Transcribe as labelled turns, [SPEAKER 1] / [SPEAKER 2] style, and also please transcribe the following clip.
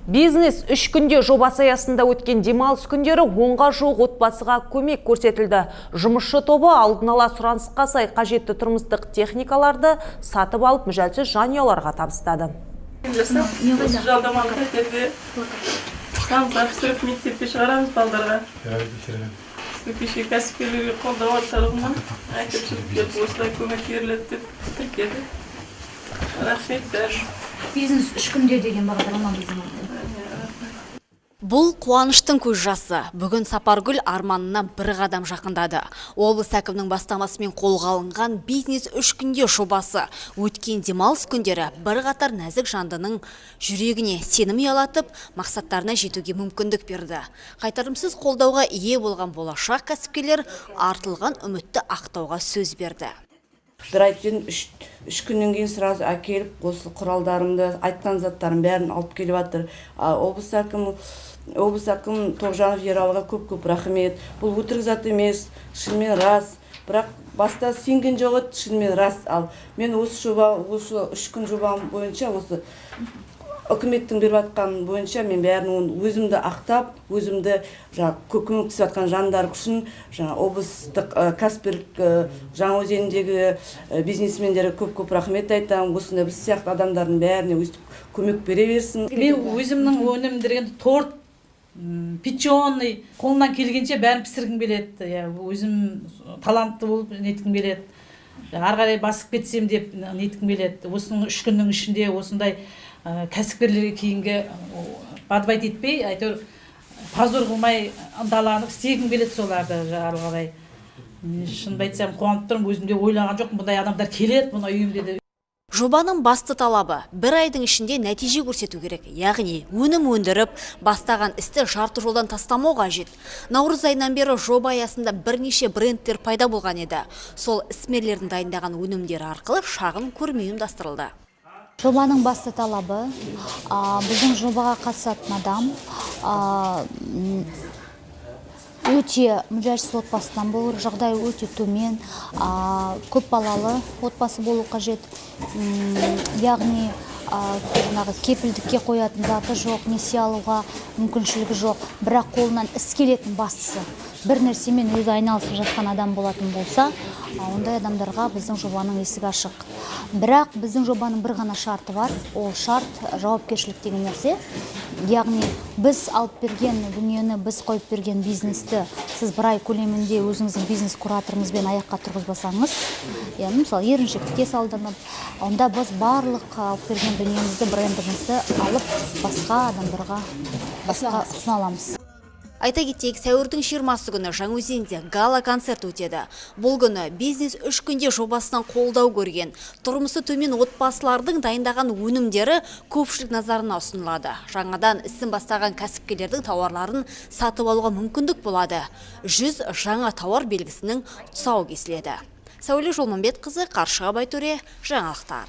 [SPEAKER 1] Бизнес 3 күнде жобасы аясында өткен демалыс күндері 10-ға жуық отбасыға көмек көрсетілді. Жұмысшы тобы алдын ала сұранысқа сай қажетті тұрмыстық техникаларды сатып алып, мүжәлсіз жанұяларға табыстады.
[SPEAKER 2] Жасап, осы жалдамалы пәтерде тапсырып, мектепке шығарамыз балдарға. Кеше кәсіпкерлерге қолдау орталығынан әкімшілік келіп, осылай көмек беріледі деп тіркеді. Рахмет бәрі.
[SPEAKER 3] Бизнес 3 күнде деген бағдарлама біздің.
[SPEAKER 4] Бұл қуаныштың көз жасы. Бүгін Сапаргүл арманына бір қадам жақындады. Облыс әкімінің бастамасымен қолға алынған Бизнес 3 күнде жобасы өткен демалыс күндері бірқатар нәзік жандының жүрегіне сенім ұялатып, мақсаттарына жетуге мүмкіндік берді. Қайтарымсыз қолдауға ие болған болашақ кәсіпкерлер артылған үмітті ақтауға сөз берді.
[SPEAKER 5] Бір айттым, 3 күннен кейін сразу әкеліп, осы құралдарымды, айтқан заттарым бәрін алып келіп жатыр. Облыс әкімі Тоғжанов Ералыға көп көп рахмет. Бұл өтірік зат емес, шынымен рас. Бірақ баста сенген жоқ еді, шынымен рас. Ал мен осы жоба, осы 3 күн жобам бойынша, осы үкіметтің беріп жатқан бойынша мен бәрін, оны өзімді ақтап, өзімді жаңағы көмектесіп жатқан жандар үшін, жаңа облыстық кәсіпкерлік, Жаңаөзендегі бизнесмендерге көп көп рахмет айтамын. Осындай біз сияқты адамдардың бәріне өстіп көмек бере берсін.
[SPEAKER 6] Мен өзімнің өнімдерім: торт, печеный, қолымнан келгенше бәрін пісіргім келеді, иә. Өзім талантты болып неткім келеді, ары қарай басып кетсем деп неткім келеді. Осының 3 күннің ішінде осындай кәсіпкерлерге кейінгі подводить етпей, әйтеуір позор қылмай, ынталанып істегім келеді соларды ары қарай. Мен шынымды айтсам, қуанып тұрмын. Өзім де ойлаған жоқпын, бұндай адамдар келеді мұны үйімде де.
[SPEAKER 4] Жобаның басты талабы – бір айдың ішінде нәтиже көрсету керек. Яғни өнім өндіріп, бастаған істі жарты жолдан тастамау қажет. Наурыз айынан бері жоба аясында бірнеше брендтер пайда болған еді. Сол ісмерлердің дайындаған өнімдері арқылы шағын көрме ұйымдастырылды.
[SPEAKER 3] Жобаның басты талабы: біздің жобаға қатысатын адам өте мүжәжсіз отбасынан болу, жағдайы өте төмен, көп балалы отбасы болу қажет. Яғни жаңағы кепілдікке қоятын заты жоқ, несие алуға мүмкіншілігі жоқ, бірақ қолынан іс келетін, бастысы бір нәрсемен өзі айналысып жатқан адам болатын болса, ондай адамдарға біздің жобаның есігі ашық. Бірақ біздің жобаның бір ғана шарты бар, ол шарт – жауапкершілік деген нәрсе. Яғни біз алып берген дүниені, біз қойып берген бизнесті сіз бір ай көлемінде өзіңіздің бизнес кураторыңызбен аяққа тұрғызбасаңыз, яғни мысалы еріншектікке салдырынып, онда біз барлық алып берген дүниемізді, брендімізді алып, басқа адамдарға, басқа ұсына аламыз.
[SPEAKER 4] Айта кетейік, сәуірдің 20 күні Жаңаөзенде гала концерт өтеді. Бұл күні Бизнес 3 күнде жобасынан қолдау көрген тұрмысы төмен отбасылардың дайындаған өнімдері көпшілік назарына ұсынылады. Жаңадан ісін бастаған кәсіпкерлердің тауарларын сатып алуға мүмкіндік болады. 100 жаңа тауар белгісінің тұсауы кесіледі. Сәуле Жолманбетқызы, Қаршыға Байтөре, жаңалықтар.